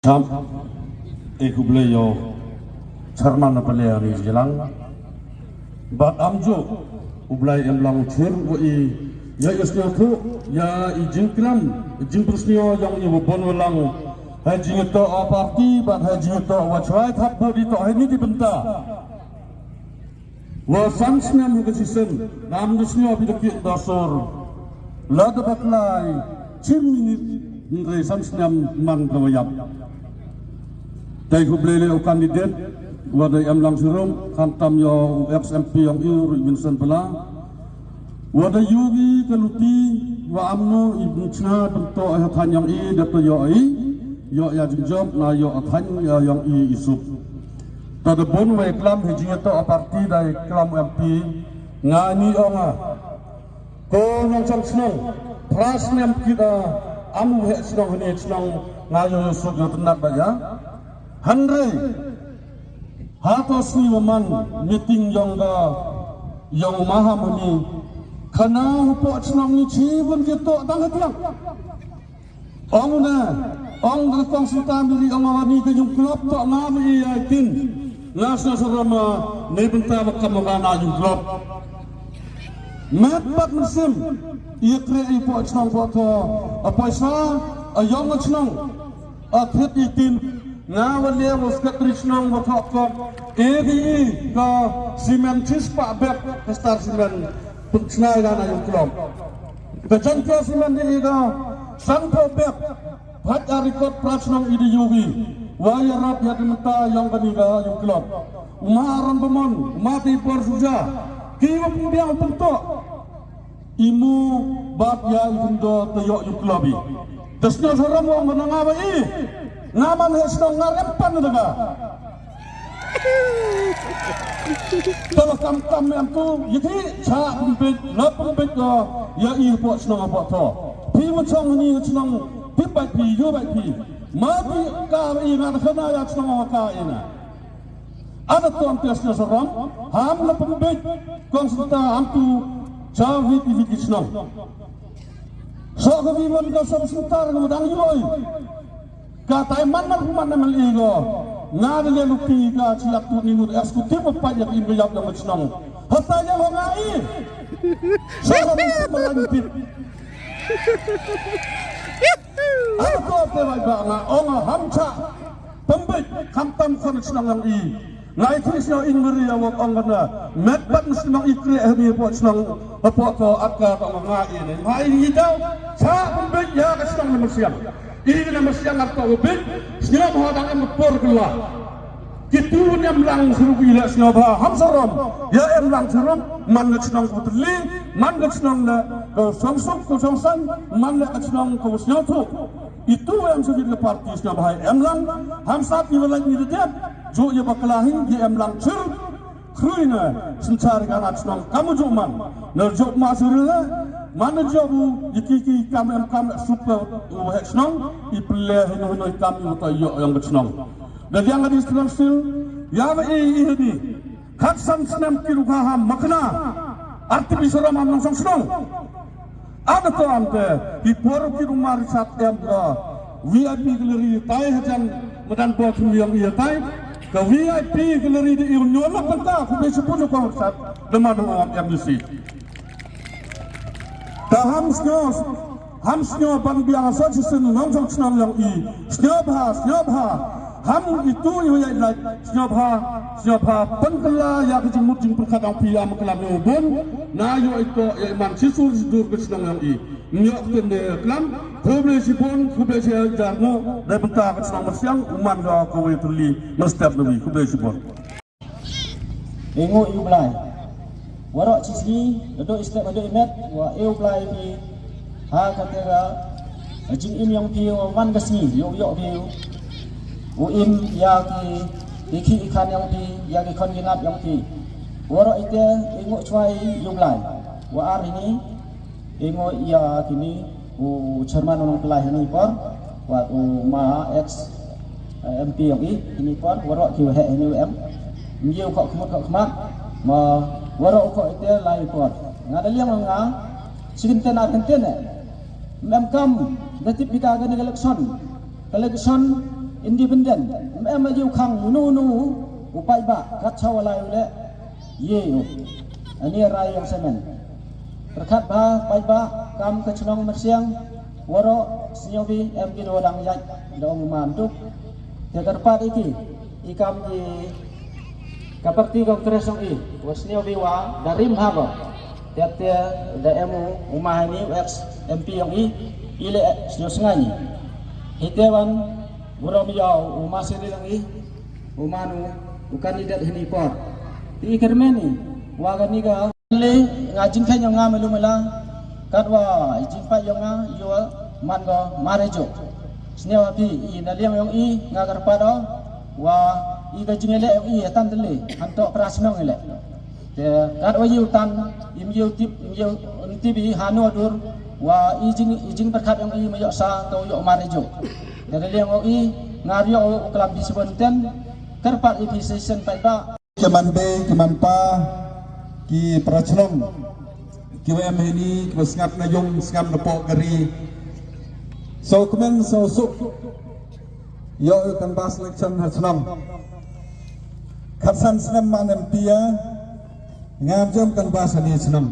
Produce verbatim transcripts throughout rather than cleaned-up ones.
Tam, e khublei ïa u chairman na pale ri jilang. Bad am ju, u Blai em lang u chir u i, ïa i sñiawthuh, ïa i jingklam, i jingpynsñiaw ïong i wa bon wa lang. Ha jingïatoh a party, bad ha jingïatoh wa chwai thap bud i toh ha ini ki bynta. Wa san snem ha ka shisien, nam da sñiaw phi da kit da sur. La da batlai, chim minit, hynrei san snem man ka wa ïap. Te khublei leh u candidate, wa da em lang sirum, khamtam ïa u ex M P ïong i u Ruh Vincent Bala. Wa da ïohi ka luti, wa amnu i bynchna bynto ha thaiñ ïong i, da to ïoh i, ïoh ïa jingjop, na ïoh a thaiñ ïa ïong i i suk. Ta da bun wei klam ha jingïatoh a party da i klam M P, nga ni ong a. Ko nongchong chnong, phra snem kit a, am u heh chnong hynne chnong, nga ïoh ïoh suk ïoh tynat ba ïa. Hynrei, ha to sngi wa man, meeting ïong ka, ïong u Maham hynne, khana hapoh chnong ni chi bun ki toh tang hatiang. Ong na, ong da kong sita miri ong wa ni ka yung klop toh nga mi i ai tin. Nga sa sa rama ni bynta wa kam wa na yung klop. Met pat mynsiem, i kre i po chnong po to, a poisa, a yong a chnong, a kret i tin. Nga wa le wa secretary chnong wa thok ko, e di i ka simen chis pa bek ka star simen pun chnai ga na yung klop. Ka jan ka simen di i ka san po bek. Phat a record pra chnong i di yugi. Wa ya rap ya di mynta yong kani ka yung klop. Uma aron bamon, uma ti por suja. Ki wa pun biang pun tok. Imu bad ya i pun do te yok yung klop i. Te sñiaw saram wa nga nga wa i. Nga man he sñiaw nga rem pan na daga. Tala kam kam em tu, yiti cha pembit, la pembit ko, ya i po chnong po to. Pi mo chong ni chnong, pi bai pi, yu bai pi. Ma pi ka i na khana ya chnong ka i na. Ada tuan tes na saram, ham la pembit, kong senta ham tu, cha wi pi wi chnong. So ka wi mon ka sam senta ka dang yu oi. Ka tai man man man man i go. Nga de le luti ka chi ak tu ni ngut executive pa yak in yap yang chnong. Hata ya ho nga i. Sa ka ma lang tip. Ako te bai ba nga ong ham cha. Pembit kam tam khon chnong yang i. Ngai thris yo in meri ya wak ong kana met pat mesti mang ikre hemi po chnong po ko atka ko ngai ini. Ngai ini tau sa pembit ya ka chnong na mesiang. Ini na mesiang atka pembit snyam ha dang em por keluar. Kitu nem lang seru ila snyam ha ham sarom ya em lang sarom man ka chnong ko teli man ka chnong na ko songsuk ko songsan man ka chnong ko snyam tu. Itu em sujud ka parti snyam ha em lang ham sat ni walai ni dep. Ju ya bakla hin ya em lang chir. Khrui na synchar ka na chnong kam ju man. Na ju ma suri le man na ju bu iki ki kam em kam super u he chnong i ple hin hin kam u ta yo yang chnong. Da yang di chnong sil ya ba i i ni. Khat san snem ki ru ka ha makna. Arti bi sura man nong sang chnong. Ada to ante, i por ki rumah risat em ka V I P gallery tai hajan madan bot yang ia tai. Ka V I P gallery di iun nyola penta ku be sepuluh ko risat. Deman ruang M D C. Taham snyos, ham snyo ban biang asal sisin nong sang senam yang i. Snyo bha, snyo bha. Ham itu i wayai lai, snyo bha, snyo bha. Pengkela ya ke jingmut jingpengkat ang pia mengkelam yang bun. Na yo ito ya iman sisur sidur ke senam yang i. Nyok tende klam, khublei shibun, khublei shi jar ngo, dai bynta ka chnong Myrsiang, u man ka kawei tylli, na step nawi, khublei shibun. Engo i u Blai. Warok chi sngi, dado i step dado i met, wa e u Blai phi, ha kate ka, jingim yong phi, wa man ka sngi, yok yok phi, u im ya ki, i ki i khan yong phi, ya ki khon ki nat yong phi. Warok ite, engo chwai i u Blai. Wa ar ini, Engo ya kini u chairman u nong pelai hini por, wat u ma ex, eh, M P yong i hini por, warok ki wahek hini em. Ngi u kok khmut kok khmat, ma warok u kok ite lai por. Nga da liang nga, sikin tena tenten eh. Mem kam, da tip bita gani election. Election, Independent, em em aju khang unu unu u paidbah kat chaw lai u le ye u. Ani rai yong semen. Perkat ba paidbah kam ke chnong mersiang waro snyawbi em ki do dang yaj dong mantuk. Te kerpat iki ikam di ka parti Congress yong i wa snyawbi wa darim hago. Te te da em u umah ni ex M P yong i ile snyaw sngani. Hite wan Burom ïa u masir ïa ngi u manu u kandidat hini por. Ti i kyrmen i wa kani ka le nga jingkheiñ nga melu mela katwa i jingpait ïa nga ïa man ko mare jo. Sñiaw ha phi i na liang yong i nga kyrpad o wa i ka jingïaleh yong i atan tele hanto pra shnong i leh. Te kat wa ïu tan im ïu tip im ïu tip i hanu adur wa i jing i jing berkat yong i ma yok sa to yok mar i juk. Te da liang i ngar yok u kelam bi sebon ten kerpat i bi sesen pai ba. Ki man be ki man pa ki prachlong ki wa em hini ki wa sngap na yung sngap na pok kari. So kmen so suk. Yo kan bas election ha chnong. Khatsan snem man em pia ngam jom kan bas ani chnong.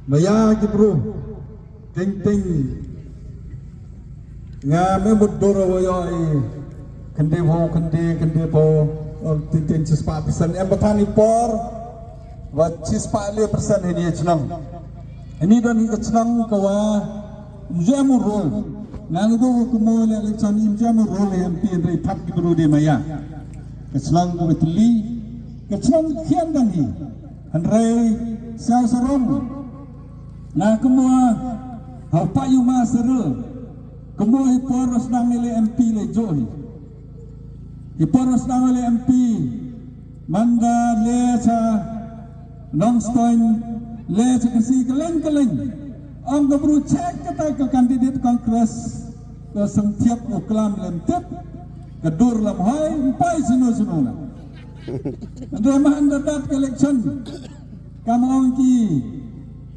Maya ki bru ting ting. Nga me mut dor wa yo i kendi ho kendi kendi po ting ting chispa persen em batani por. Wa chispa le persen ini chnong. Ini don hi chnong kawa Mjem u rol. Nang do ku mo le le chan im jam u rol em pi re thap ki bru de maya. Ka chnong ko tli. Ka chnong khian dan hi. Hanrei sao sarong. Na ku mo ha pa yu ma seru. Ku mo hi por ros dang le M P le jo hi. Hi por ros dang le M P. Manda le cha Nongstoiñ le cha kasi keleng keleng. Ong ka bru check kata ka candidate Congress ka sengtiap u klam lem tip ka dur lam hoi mpai sino sino na. Anda mah anda dat ka election kam ong ki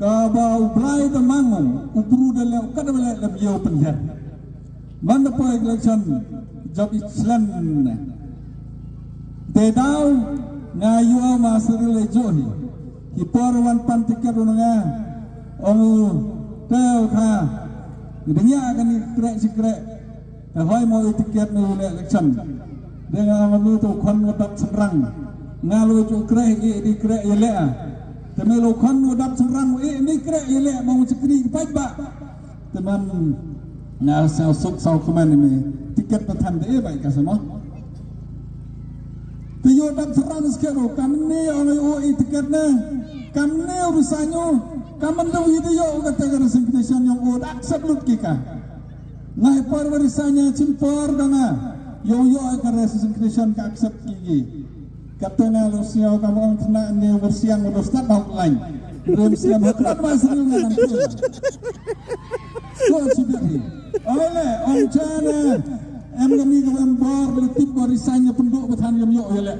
ka ba u blai da mang u bru da le u kada le lem yau penjar. Man da poi election jop i chlan ne. Te dau nga yu ma sri le jo hi. Hi por wan pan tiket u nga ong u te u kha. Dengya ka ni krek si krek. Te hoi mo i tiket ni u le election. Dengya ma lu tu khon u dap senrang. Nga lu ju krek i di krek i le. Te me lu khon u dap senrang i ni krek i le mo sikri pai ba. Te man nga sa suk sa kuman ni tiket ba than de bai ka sama. Te yo dap seran sket ro kam ni ong o i tiket ne kam ni ru sanyo kam man da wi de yo ka te ka resignation yong o dak sab lut ki ka. Ngai por ba ri sanya chin por da na yo yo ka resignation ka accept ki. Kata nga lo siaw ka mo ong tna ne wer siang mo stad hok lain. Rem siang hok rat ma sri nga nang kela. So sibit hi. Ole ong chana em kami ka em bor le tip ko risanya penduk bethan yam yok yele.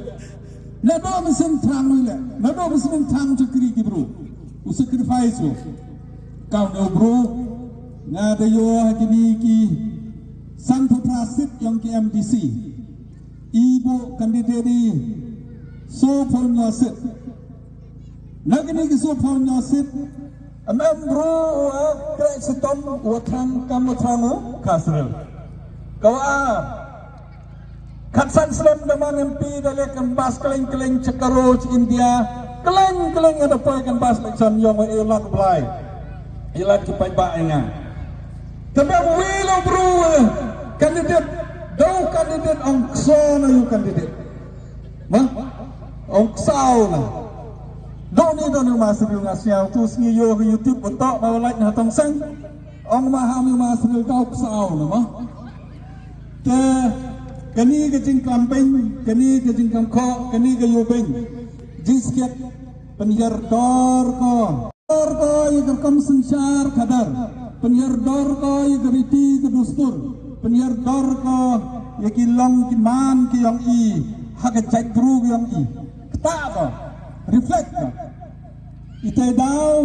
Na do mesin thang yele. Na do mesin thang chakri ki bru. U sacrifice u. Kau ne bru. Nga da yo hakini ki santo prasit yang ki M D C. Ibu candidate i so phone nyasit. Nagini ki so phone nyasit. Am am bro wa krek setom wa thang kam wa thang u kasrel. Kawa kat san slem da man M P da lek kan bas keleng keleng chakaro chi India. Keleng keleng ada poi kan bas election yong wa ilat blai. Ilat ki pai ba enga. Tebe wi lo bru candidate do candidate ong kso na yu candidate. Ma ong kso na. Do ni do ni ma sri nga siaw tu sngi yo ki YouTube betok ma like na tong sang. Ong ma ham yu ma sri do kso na ma. Te kani ka jingklam beng kani ka jingklam kho kani ka yu beng. Jisket penyer dor ko. Dor ko ïa ka kam synshar khadar. Pynïar dor ko ïa ka riti ka dustur. Pynïar dor ko ïa ki long ki man ki yong i ha ka jaitbru ki yong i. Kta ko reflect ko. Ite daw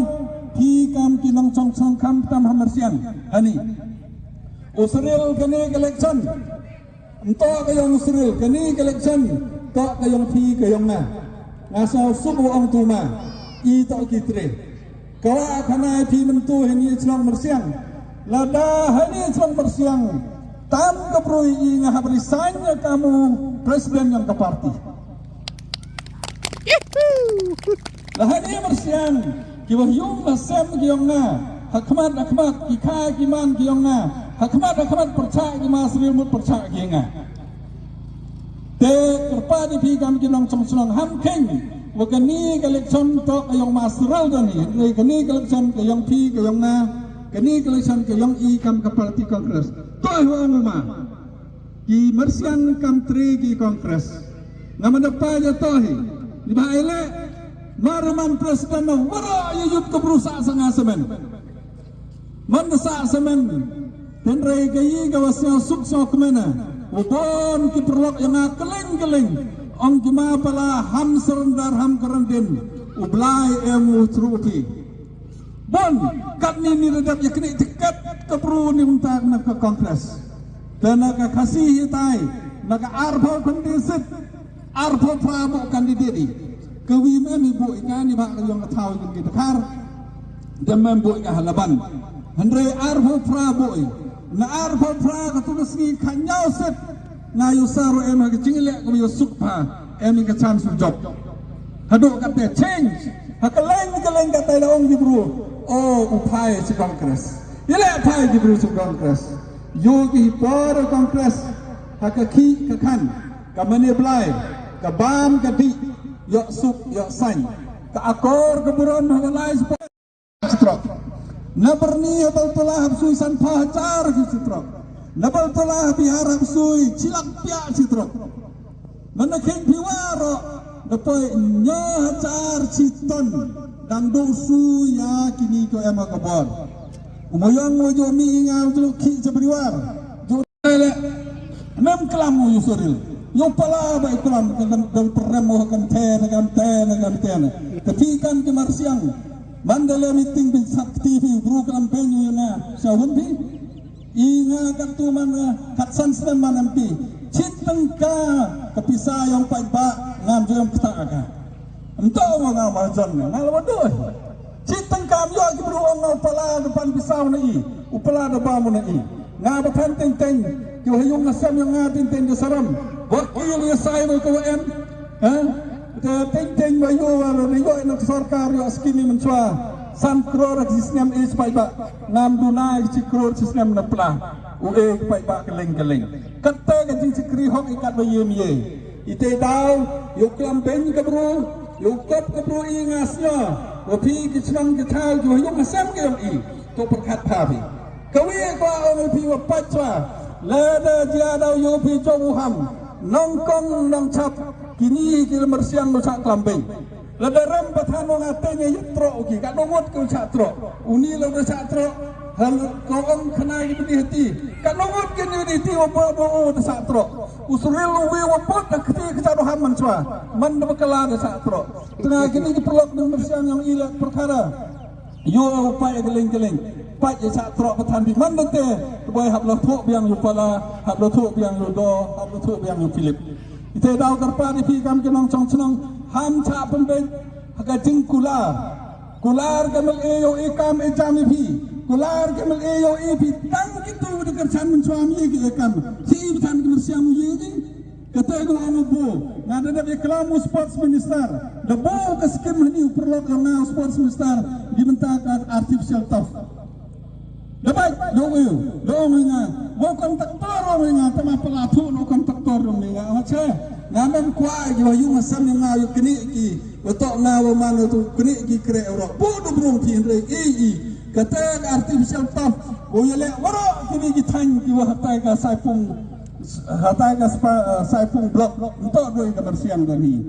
ki kam ki nongchong chong kam tam ha marsiang hani. U seril kane ka election. Nto ka yong Sril, kani ka election, to ka yong phi ka yong nga. Nga sa suk wa ong tu ma, i to ki tre. Kawa khana phi myntu hani chlong Myrsiang. Lada hani chlong Myrsiang, tam ka brui i nga hap resign ya kamu president yong ka party. La hani Myrsiang, ki wa yung la sem ki yong nga, ha khmat ha khmat, ki kha ki man ki yong nga, ha khmat ha khmat pyrchah ki ma Sril mut pyrchah ki nga. Te kyrpad ïa phi kam ki nongchong chnong ham kheng, wa kani ka election to ka yong ma Sril dani, hynrei kani ka election ka yong phi ka yong nga, kani ka election ka yong i kam ka party Congress. To hi wa ong ma. Ki Myrsiang kam tre ki Congress. Nga manda pa ja to hi. Ni ba ai le. Mar man president na wara ya yut ka bru sa sa nga semen. Man sa semen. Hynrei ka yi ka wa sñiaw suk sñiaw kmena. U bon ki pyrlok ya nga keleng keleng. Ong ki ma pala ham surrender ham kerendin. U Blai em u tru phi. Bon, katni ni da dep ïa knieh tiket ka bru ni mynta na ka Congress. Te na ka Khasi hitai, na ka arphew candidate, arphew phra bu candidate i. Ka wi mem i bu i ka ni ba ka yong ka thaw i ki dkhar. Dem mem bu i ka ha Laban. Hynrei arphew phra bu i. Na arphew phra ka tu ka sngi ka ñiaw set. Nga ïu sa ruh em ha ka jingleh ka ïu suk pha, em i ka chance u jop. Haduh kata change, ha ka leng ka leng kata la ong ki bru. O, u phai chi Congress. Ïa leh phai ki bru chi Congress. Ïu ki hi por Congress. Ha ka khih ka khan, ka mane blai, ka bam ka dih, ïoh suk, ïoh sain. Ka akor ka burom ha ka lai support. Chi trok. Na Byrni ha Baltola hap sui san phew hajar ki chi trok. Na Baltola ha Bihar hap sui chi lak piah chi trok. Man na kheng phi wa ro na poi hynñiew hajar chi ton dang duh sui ïa kini ko em ha ka bor. U Moyong u ju mi i nga u ju khih cha bri war. Ju Mem klam u yu soril. Yu pala ba i klam ka dang dang perem u kan te na kan te na kan te na. Tapi kan ki Myrsiang. Mandalay meeting bin sat T V bru klam pen yu na. Sa hun bi. I nga kat tu man nga kat san snem man M P. Chit tengka ka pisa yong paidbah ngam jom kata ka. Nto wa nga mahajon nga, nga la wa doi. Chi tengkam ïoh ki bru ong nga u pala da pan pisa u na i, u pala da bam u na i. Nga ba than teng teng, ki wa ha yung nga sem yong nga teng teng da saram. Wa ki ïoh ïa sai wa ka wa em. Ha? Te teng teng wa ïoh wa la ïoh na ka sorkar ïoh skim i mynchwa. San kror ki snem e chi paidbah. Ngam duna ki chi kror chi snem na pla. U e ki paidbah ka leng ka leng. Katte ka jingchikri hok i kat ba ïem ïe. Ite daw, ïoh klam beiñ ka bru, ïoh kop ka bru i nga sñiaw. Wa phi ki chnong ki thaw, ïoh yung ha sem ka yong i. To pyrkhat pha phi. Ka wi ko ong phi wa pait chwa. Lada jia daw ïoh phi jong u ham. Nongkong nongchap, kini ki la Myrsiang u chah klam beiñ. Lada rem ba than ong ate ne yet troh u ki, ka nongot ke u chah troh. Uni la da chah troh. Hal ko ong khana ki bini hati. Ka nongot ke ni hati wa ba ba o da chah troh. U suril u wi wa pot da kti ka chah doham man chwa. Man da ba kala da chah troh. Tengah kini ki perlok dang Myrsiang yong i la perkara. Yo u pai geleng geleng. Pai ya chah troh ba than bi man da te. Bai hap la thoh biang yu pala, hap la thoh biang yu do, hap la thoh biang yu Philip. Ite daw kyrpad ïa phi kam ki nongchong chnong ham chah pynbeit ha ka jingkular. Kular ka mel e ïoh i kam i jam ïa phi. Kular ka mel e ïoh i phi tang kitu da kyrchan mynchwa ïa ki e kam. Chi i than ki Myrsiang u ïa ki. Kata ka ong u bo. Nga da dep ïa klam u sports minister. Da bo ka skim hani u perlok ïa nga u sports minister. Di mynta ka artificial turf. Da bai, da ong ïa, da ong ïa nga. Wa kontraktor ong ïa nga, tama pala thu no kontraktor ong ïa nga. Nga che, nga mem kwah ïa wa ïu nga sem ïa nga ïa kini ki. Wa tok nga wa man ïa tu kini ki kre ro. Bu du brung phi hynrei i i. Kata ka artificial turf. Wa ïa leh wa ro kini ki thaiñ ki wa hatai ka saipung. Hatai ka spa, saipung block. Nto doi ka Myrsiang da ni.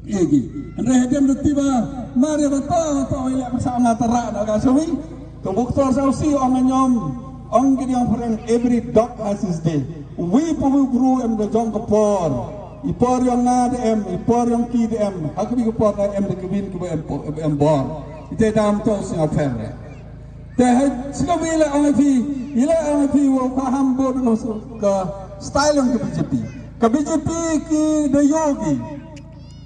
Egi. Hynrei hadem da tiba. Mari ba to, to ïa leh ba sa nga tara da ka sawi. To buktor sa usi ong ñom, ong ki diang phareng, every dog has his day. Wi pa wi bru em da jong ka por. I por yong nga da em, i por yong ki da em. Ha ka bi ka por da em da ka bin ka ba em por, em bor. Ite dam to sing a pher. Te ha sing a wi la ong phi, i la ong phi wa ka ham bo da ka Style yong ka B J P. Ka B J P ki da yogi.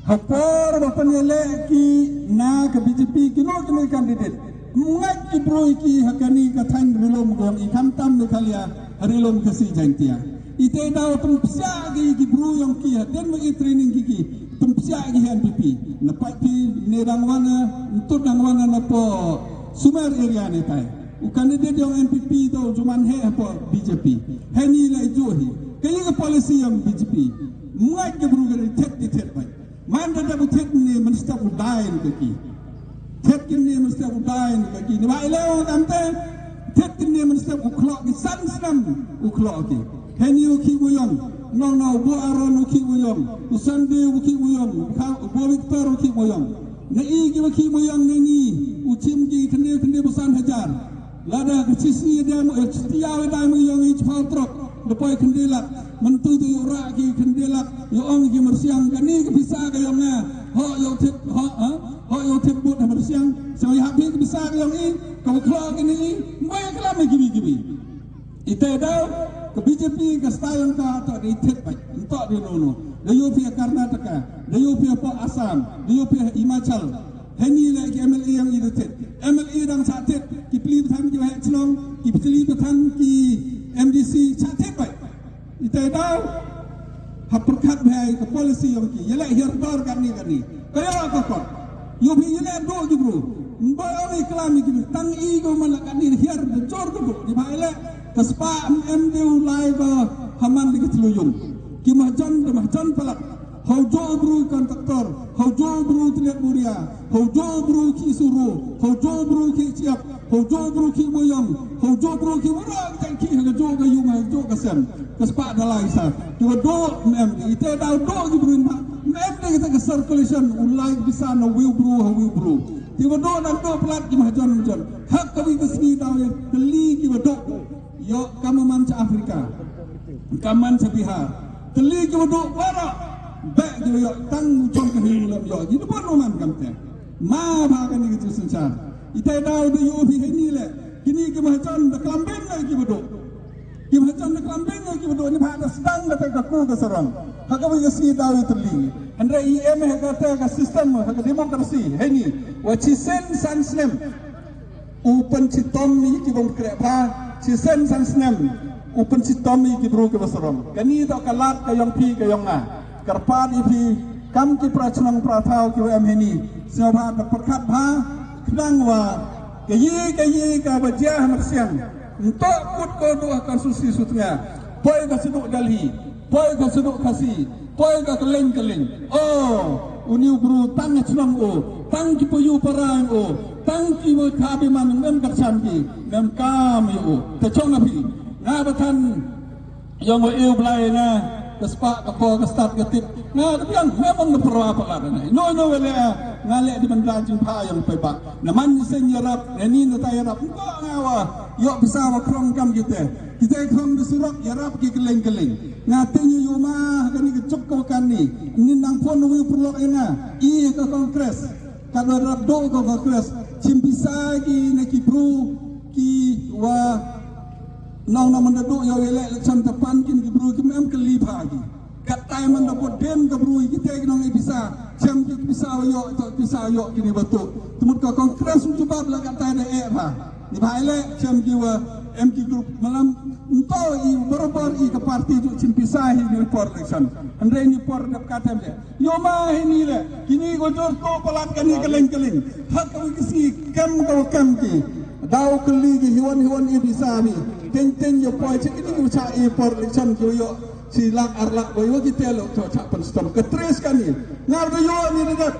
Hapor ba pynleh ki na ka B J P ki no ki no candidate. Mngat ki bru ki hakani ka thang rilum gong i khamtam Meghalaya rilum ka si Jaintia. Ite daw pynpsiah ki ki bru yong ki ha den ma i training ki ki pynpsiah ki ha N P P. Na pat ki ne dang wana ntut dang wana na po Sumer area ne tai. U candidate yong N P P to juman he hapo B J P. Heni la juhi. Kaya ka policy yong B J P. Mngat ki bru ka thet ki thet bai. Man da da bu thet ne man step u dai ne ki. Thet ki ne man step u dai ne ki. Ne ba ileo kam te. Thet ki ne man step u klok ki san snam u klok ki. Heni u ki u yong. Nong na u bo Aron u ki u yong. U Sandi u ki u yong. U bo Victor u ki u yong. Na i ki ba ki mo yong na ngi u chim ki khynde khynde ba san hajar. Lada ka chi sngi da mo chi tiaw da mo yong i chipal trok da poi khynde lak. Mentu tu yu ra ki khynde lak yu ong ki mersiang ka ni ka pisa ka yong nga. Ho yu tip ho ha ho yu tip but ha mersiang. So yu happy ka pisa ka yong i ka ba khlok ka ni i mo ya klam ki bi ki bi. Ite daw ka B J P ka style ka to di thet bai to di no no da yo pia Karnataka da yo pia po Assam da yo pia Himachal. Heni le ki M L A yang ide thet M L A dang sa thet ki pli pathan ki wahek chnong ki pli pathan ki M D C sa thet bai. Ite daw ha pyrkhat bhai ka policy yong ki yele hiar dor kan ni kan ni kaya ka ko yo phi yele do ju bru. Mbai ong i klam i ki tang i ko man kan ni hiar de jor ko do di bhai le. Ka spah em em de u lai ba haman de ki tlu yung ki mahjon de mahjon palat. Hau jo bru kontraktor hau jo bru tliat buria hau jo bru ki suru hau jo bru ki chiap hau jo bru ki moyong hau jo bru ki mura ki ki ha jo ka yung ha jo ka sem. Ka spah da lai sa ki wa do em em de ite daw do ki bru ma em de kita ka circulation u lai bisa na wiu bru ha wiu bru. Ki wa do na do palat ki mahjon mahjon hak ka wi ka sngi daw ya tli ki wa do. Yo kamaman cha Afrika. Kaman cha Bihar. Tli ki wa do wara. Bek ki wa yo tang chong ka hiu lam yo. Ki do pon man kam te. Ma ba ka ni ki chu sanchar. Ite daw do yo phi heni le. Kini ki mahjon da klam ben le ki wa do. Ki mahjon da klam ben le ki wa do ni ba da sedang da ka ku ka sarong. Ha ka wi ka si daw i tli. Hynrei i em ha ka te ka system ha ka democracy heni. Wa chi sen san snem. U pynchitom ïa ki bym kreh bha, chi sen san snem u pynchitom ïa ki bru ki ba sarong. Kani to ka lad ka yong phi ka yong nga. Kyrpad ïa phi kam ki pra chnong pra thaw ki wa em hini. Sngewbha da pyrkhat bha khnang wa ka yi ka yi ka ba jia ha Myrsiang. Ntok kut ko du ha ka susi sutnga. Poi ka sduk Delhi. Poi ka sduk Khasi. Poi ka kylleng kylleng. O uni u bru tang chnong o tang ki payu para o tang ki mo kha bi man ngam ka chan ki ngam kam yu o. Te chong a phi nga ba than yong o eu blai nga ka spah ka po ka stad ka tip nga ka biang nga bang ka para pa la na no no le nga le di ban ran jing pha yong pe ba na man seng yarap na ni na ta yarap ko nga wa yo bisa wa krong kam kite kite krong di surok yarap ki kylleng kylleng. Nga teng ïa ma ha kani ka juk ka kan ni. Ni nang pon wi pyrlok ïa nga i ka Congress. Ka da rap do ka Congress chim pisa ki na ki bru ki wa nong na man da do ïa wi le election ta pan kin ki bru ki mem ka li pha ki. Kat tai man da bot den ka bru ki te ki nong i pisa chim ki pisa wa yo to pisa yo ki ni ba to. Tumut ka Congress u jubab la kat tai da e pha. Ni bhai le chem ki wa em ki group malam nto i borobar i ka party tu chin pisa hi ni por election. Andre ni por dep ka tem le yo ma hi ni le kini ko jor to palat ka ni keleng keleng. Hak ka ki si kem ka kem ki daw keli ki hiwan hiwan i bisa mi teng teng yo poi che kini ko cha i por election ki yo si lak ar lak boy wa ki telo to cha pen stom ka tres ka ni ngar da yo ni dep.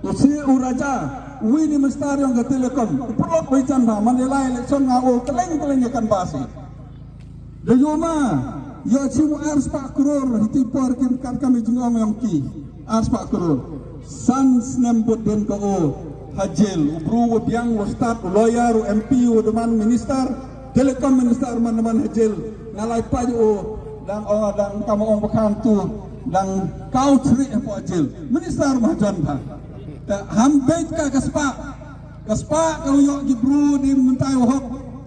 U si u raja, u wi ni minister yong ka telecom, u pyrlok wi chan ba man lai election nga u keleng keleng ya kan basi. Da yo ma, yo chi mu ar spah crore, hiti por kim kan kam i jingong yong ki, ar spah crore. San snem bot den ka o, ha jail, u bru u biang u stad, u lawyer, u M P, u deman minister, telecom minister man man ha jail, nga lai pa u, dang o, dang kam ong bakan tu, dang kau chri ha po jail. Minister ma jon ba. Ta ham beit ka ka spah. Ka spah ka u yoh ki bru di mynta u hok.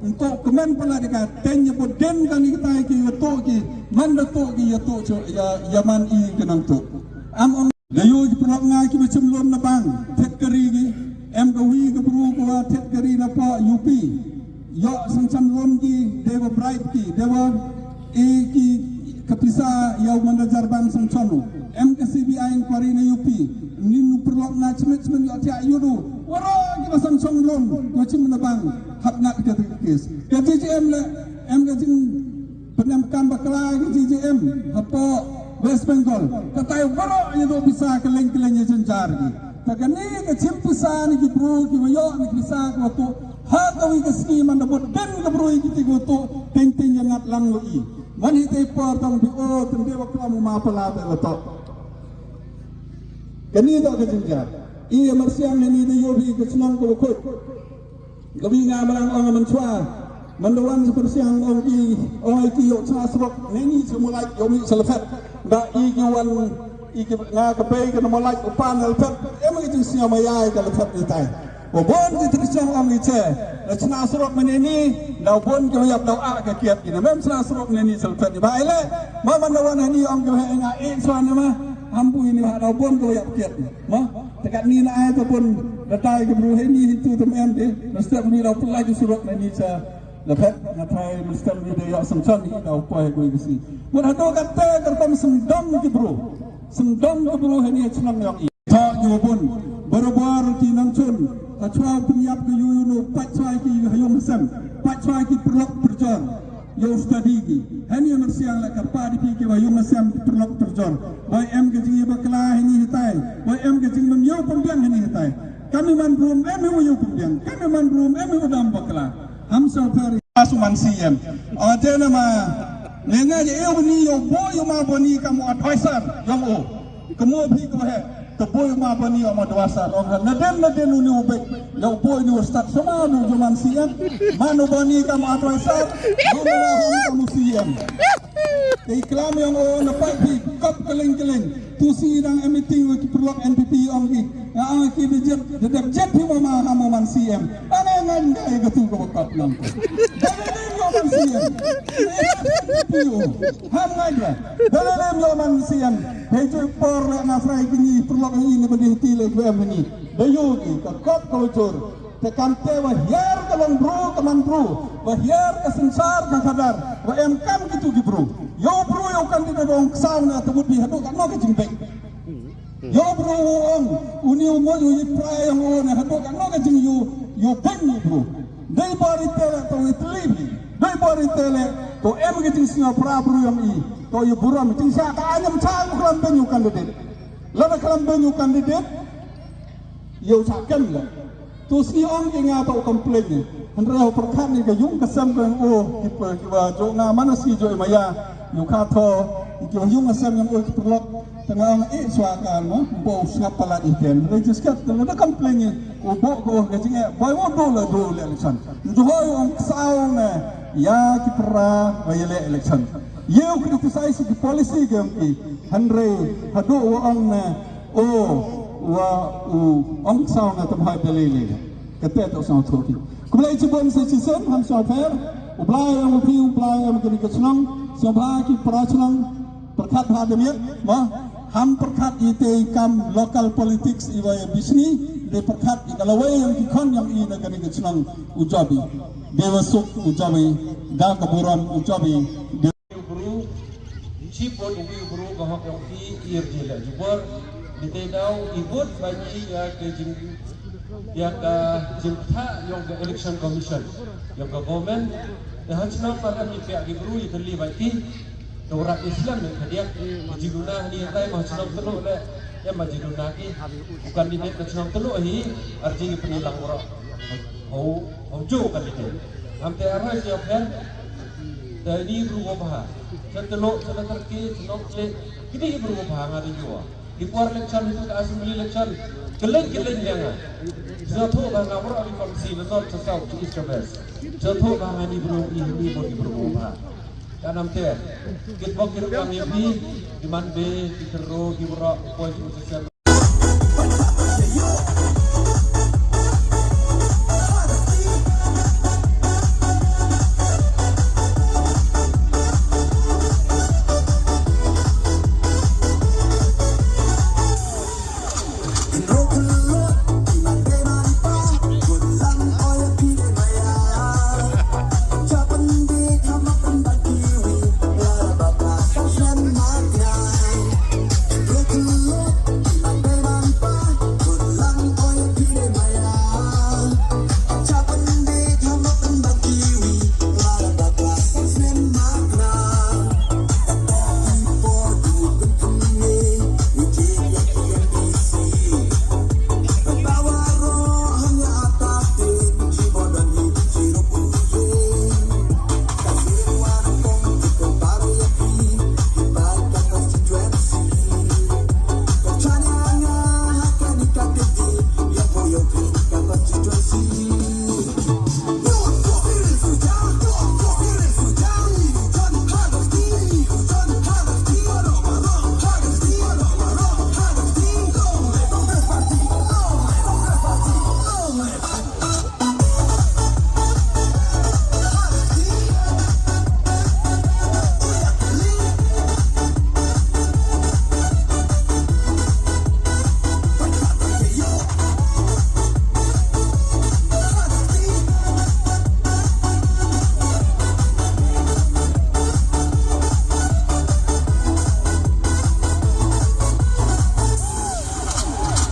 Nto kmen pala di ka ten ye bot den ka ni kita ki u to ki. Man da tuh ki ïa tuh, ïa, ïa man i ka nang tuh. Am ong da ïoh ki paralok nga kiba shim loan na bank, thied ka ri ki. Em ka wi ka bru ka wa thied ka ri na poh U P. Ïoh sngewsih loan ki, dei wa bribe ki, dei wa e ki ka pisa ïa u manager bank sngewsih. Em ka C B I inquiry na U P. Nin u paralok nga chmit chmit ïoh thiah ïuh du. Waroh kiba sngewsih loan, wa shim na bank, hap ngat ka case. Ka J J M le, em ka jing Pyndem kam bakla ki J J M hapoh West Bengal. Katai waroh ïa doh pisa kylleng kylleng ïa jynjar ki. Ta kane ka chim pisa ne ki bru kiba ïoh ne ki pisa kiba tuh ha kawei ka sngi man da bud dien ka bru ïa kiti kiba tuh teng teng ïa ngat lang lo i. Man hi tei por tang bi o tang dei wa klam u ma pala te la toh. Kane doh ka jynjar. I ïa marsiang ne ni da ïoh hi ka chnong kaba khuid. Ka wi nga marang ong mynshwa. Man da wan sa pyrshang ong ki, ong ai ki ïoh chna surok ne ni sa Mawlai ïoh mih sa Lafet. Ba i ki wan i ki nga ka bei ka na Mawlai u pan Lafet. Em ki jingsngew ma ïai ka Lafet ni tai. Wa bun ki tyrshang ong ki che. La chna surok ma ne ni, daw bun ki wa ïap daw a ka kiat ki na mem chna surok ne ni sa Lafet ni. Ba ai le, ma man da wan ha ni ong ki wa he nga e swa ne ma. Ham bui ni wa daw bun ki wa ïap kiat ni. Mo, te katni na ai te bun da tai ki bru hei ni hi tu te em te. Mesti bru da pulai ki surok na ni sa Lafet na tai mesti bru da ïa sengsan hi da poi ko ki si. Bun hadu kat te kertam sengdom ki bru. Sengdom ki bru hei ni chnong ïa i. Ta yo bun. Barobar ki nang chun. Ha chwa pynïap ki yu yu no pat chwa ki ha yung sem. Pat chwa ki perlok perjor. Ïa u study ki. Hani marsiang la ka pa di pi ki wa yung sem perlok perjor. Wa em ka jingïa bakla hani hitai. Wa em ka jingmem ïa u pembiang hani hitai. Kami man brum em ïa u pembiang. Kami man brum em ïa u dam bakla. Ham sa pher. Asu man C M. Ate na ma. Nenga je eu ni ïa u bo ïa ma bo ni kam u advisor. Ïa u. Kamo phi ko he, te boi ma bani ma dwasa ong ha naden naden uni u bek. Ïa u boi ni u stad sama nu juman C M. Manu bani kam advisor, manu wa hom kam C M. Te i klam ïong o na pai phi kop keleng keleng. Tu si dang em meeting wa ki perlok N P P ong ki. Nga ong ki de jet, de dep jet phi ma ma ha mo man C M. Ane ngan ngai ka tu ka kop lang. Dang ane ïong man C M. Ham ngai ba. Dang ane ïong man C M. Hei ju por la nga frai kini perlok ini bagi hiti le ju em ini. Bayu ki ka kop ka ujur. Te kam te wa hiar ka long bru ka man bru. Wa hiar ka sensar ka khadar. Wa em kam kitu ki bru. Yo bru yo kandidat ong ksaw na tebut bi hadu ka no ka jingbek. Yo bru ong uni u mo yu yi prai ong o na hadu ka no ka jing yu yu bek ni bru. Dei bari tele to itli. Dei bari tele to em ka jing singa pra bru ong i. To yu buram jing sa ka anyam sa ku klam ben yu kandidat. Lada klam ben yu kandidat. Yu sa kem la. Tu si ong ki nga to complain ni. Hynrei ho perkhat ni ka yung ka sem ka yang o ki pa ki ba jo nga mana si jo maya. Yu ka tho ki yung ka sem yang o ki perlok. Tengah ong eh swa ka mo bo sngap palat iten. Hynrei jiskat tengah da complain ni. U bo ko ka jing eh bai wo do la do le election. Ndu ho ong ksaw ne ya ki pra ba ya le election. Yu criticize ki policy ke ong ki. Hynrei hadu wo ong ne O wa u ong saw nga tam hai dalili. Kate to saw thoki. Kumlai chibon se chisen ham saw pher. U blai am u phi u blai am kini ka chnong. Saw bha ki pra chnong. Perkhat bha demiet ma. Ham perkhat ite i kam local politics iwa ya bisni. De perkhat i kalawai yang ki khon yang i na kini ka chnong u jobi. De wasuk u jobi. Da ka buram u jobi. De Bru, chi vote ubi bru ka hok yong i ir ji le jubor. Ni te dau i vote ba ni ya ke jing ya ka jing tha yong ka election commission yong ka government. Ya han chnong par ni pia ki bru i teli ba ki. Ka urat Islam ni ka dia. Ji guna ni tai ma chnong telu le ya ma ji guna ki. Bukan di ka chnong telu hi arji ki penilang urat. Hau hau jo kan di. Am te arah siap kan. Te ni bru ko bha. Sa telo sa terki sa nok le. Kini bru ko bha nga di jua. Di por election itu ka assembly election. Keleng keleng dia nga. Sa tho bha nga bro di kongsi na north sa south to east to west. Sa tho bha nga ni bru i ni bru di bru ko bha. Kanam te. Kit bok kit kami bi di man be di tero di bro ko di sa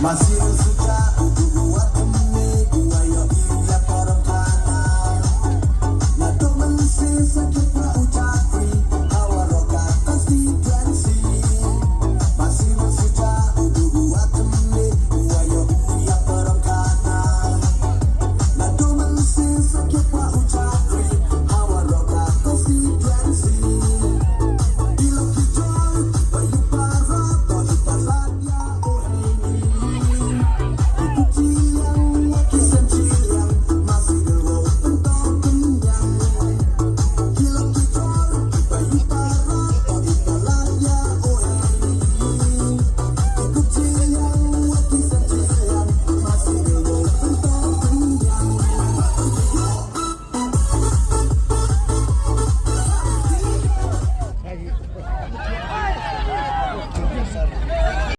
Masih suka untuk buat